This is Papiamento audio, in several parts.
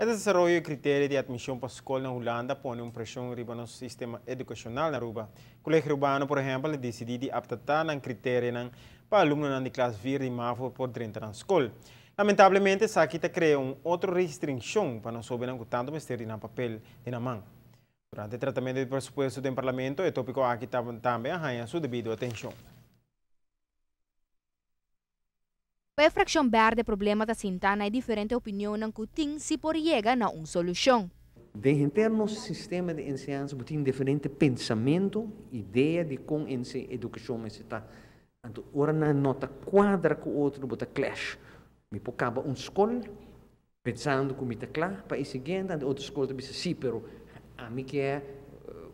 E desaroyo y criterio di admision pa scol na Hulanda a pone un presion riba nos sistema educacional na Aruba. Colegio Arubano, por ehempel, a dicidi di adapta nan criterionan pa alumnonan di klas 4 di MAVO por drenta na scol. Lamentablemente, esaki ta crea un otro restriccion pa nos hobennan cu tanto mester di nan papel den nan man. Durante e tratamento di presupuesto den Parlamento, e topico aki tambe a haya su debido atencion. Pa e fraccion berde problema ta sinta na e diferente opinionnan cu tin si por yega na un solucion. Den henter nos sistema di enseñansa bo tin diferente pensamento, idea di con educacion mester ta. Anto ora nan no ta cuadra cu otro bo ta clash. Mi por caba un scol Pensando cu mi ta cla pa e siguiente, anto otro scol ta bisa, si, pero ami kier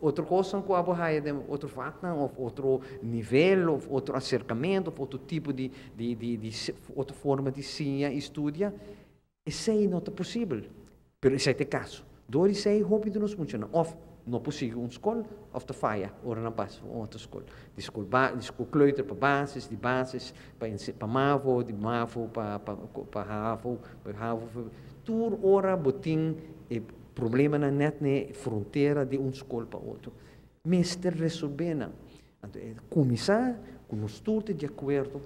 otro cosnan cu abo haya den otro vaknan of otro nivel of otro acercamento of otro tipo di di di di otro forma di siña y studia. Esey no ta posibel, pero esey ta e caso. Door di esey hopi di nos muchanan of no por sigui un scol of ta faya ora nan pasa pa un otro scol. Di scol ba di scol kleuter pa basis, di basis pa pa mavo, di mavo pa pa pa havo, pa havo pa tur ora bo tin e problemanan net n'e frontera di un scol pa otro. Mester resolbe nan. Anto e cuminsa cu nos tur ta di acuerdo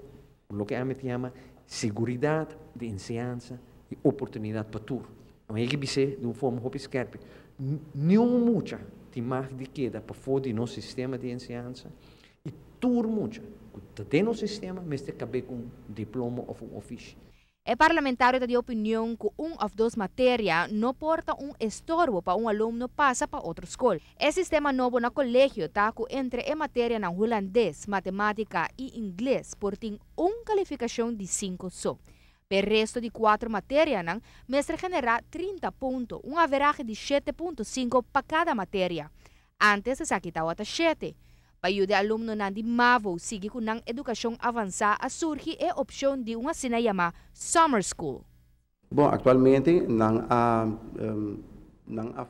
cu loke ami ta yama seguridad di enseñansa y oportunidad pa tur. Nan yega bis'é di un forma hopi skerpi, Niun mucha tin mag di keda pafó di nos sistema di enseñansa i tur mucha ku ta den nos sistema mester kab'é ku un diploma òf un ofishi. E parlamentario ta di opinion ku un òf dos materia no por ta un estorbo pa un alumno pasa pa otro skol. E sistema nobo na kolegio ta ku entre e materianan hulandes, matematika i ingles por tin un kalifikashon di sinku so. P'e resto di kuater materianan mester generá 30 punto, un averahe di 7.5 pa kada materia. Ántes esaki tawata shete. Pa yuda e alumnonan di mavo sigui ku nan edukashon avansá a surgi e opshon di un asina yamá summer school. Bon, aktualmente nan a nan a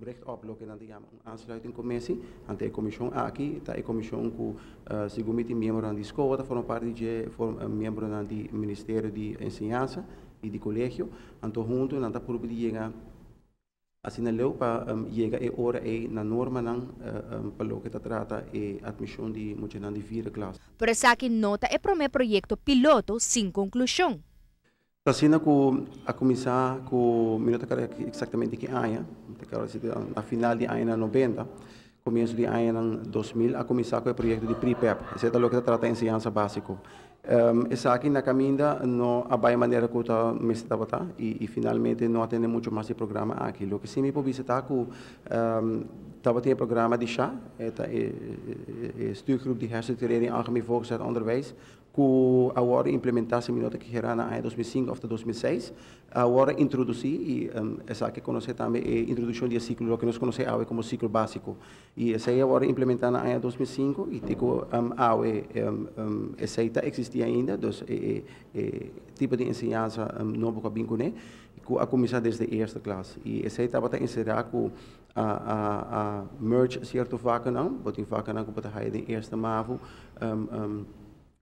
richt op loke nan ta yama un aansluitingcommissie. Ante e komishon aki ta e komishon ku segun mi tin miembronan di SCOA ta forma parti di dje, miembronan di Ministerio di Enseñansa i di Kolegio. Anto huntu nan ta purba di yega asina leu pa yega e ora ei na normanan pa loke ta trata e admishon di muchanan di vierde klas. Pero esaki no ta e promé proyekto piloto sin konklushon. Ta asina ku a kuminsá ku, mi no ta kòrda eksaktamente ki aña, mi ta kòrda si ta na final di añanan nobenta, komienso di añanan 2000 a kuminsá ku e proyekto di Pre-PEP. Esei ta loke ta trata enseñansa básiko. Esaki na kaminda no a bai manera ku ta mester tabata i finalmente no a tene muchu mas di e programa aki. Loke si mi por bisa ta ku tabatin e programa di sha, e ta e stuurgroep di herstructurering algemeen voortgezet onderwijs, ku a wòrdu implementá, si mi no ta kihera, na aña 2005 òf ta 2006, a wòrdu introdusí i esaki konosé tambe e introdukshon di e siklo, loke nos konosé awe komo siklo básiko. I esei a wòrdu implementá na aña 2005 i te ku awe esei ta eksistí ainda, dus e tipo di enseñansa nobo ku a bin kuné, ku a kuminsá desde eerste klas. I esei tabata enserá ku a a a merge cierto vakannan, bo tin vakannan ku bo ta haya den eerste mavo,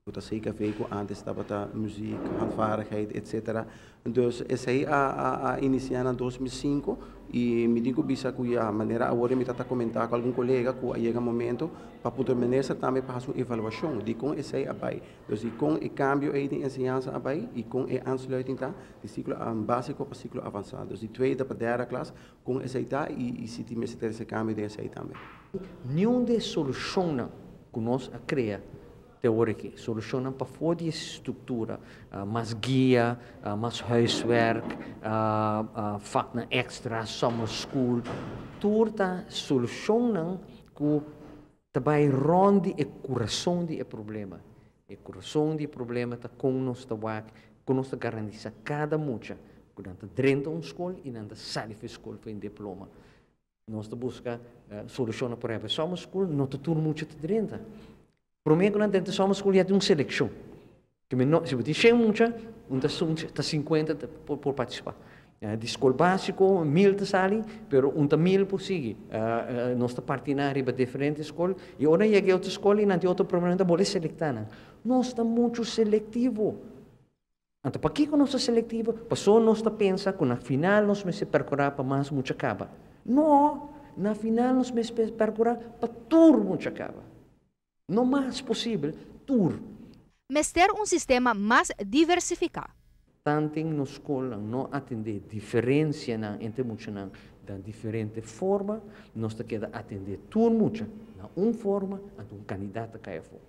ku ta CKV ku antes tabata muziek, handvaardigheid etcetera. Dus esei a a a inicia na 2005 y mi tin ku bisa ku ya manera awor mi ta comenta ku algun colega ku a yega momento pa puntra minister tambe pa haci un evaluacion di con esei a bay. Dus di kon e kambio ei den enseñansa a bai i kon e aansluiting ta di siklo básiko pa siklo avansá. Dus di tweede pa derde klas, kon esei ta i si tin mester trese kambio den esei tambe. Niun di e solushonnan ku nos a krea te awor aki, solushonnan pafó di e struktura, mas guia, mas huiswerk, vaknan èkstra, summer school, tur ta solushonnan ku Ta bai rond di e kurason di e problema. E kurason di e problema ta kon nos ta wak, kon nos ta garantisa kada mucha ku nan ta drenta un skol i nan ta sali for e skol for e diploma. Nos ta buska solushonnan, por ehempel summer school no ta tur mucha ta drenta. Prome ku nan drenta summer school ya tin un selekshon. Si bo tin shen mucha, un ta ta 50 por participa. Di skol básiko 1000 ta sali, pero un ta 1000 por sigui. Nos ta parti nan riba diferente skol i ora nan yega e otro skol i nan tin otro problema nan ta bolbe selektá nan. Nos ta muchu selektivo. Anto pakiko nos ta selectivo? Paso nos ta pensa cu na final nos mester percura pa mas mucha caba. No, na final nos mester percura pa tur mucha caba. No mas posibel, tur. Mester un sistema mas diversifica. Tanten nos scolnan no atende diferencianan entre muchanan den diferente forma, nos ta keda atende tur mucha na un forma, anto un candidato cay afo.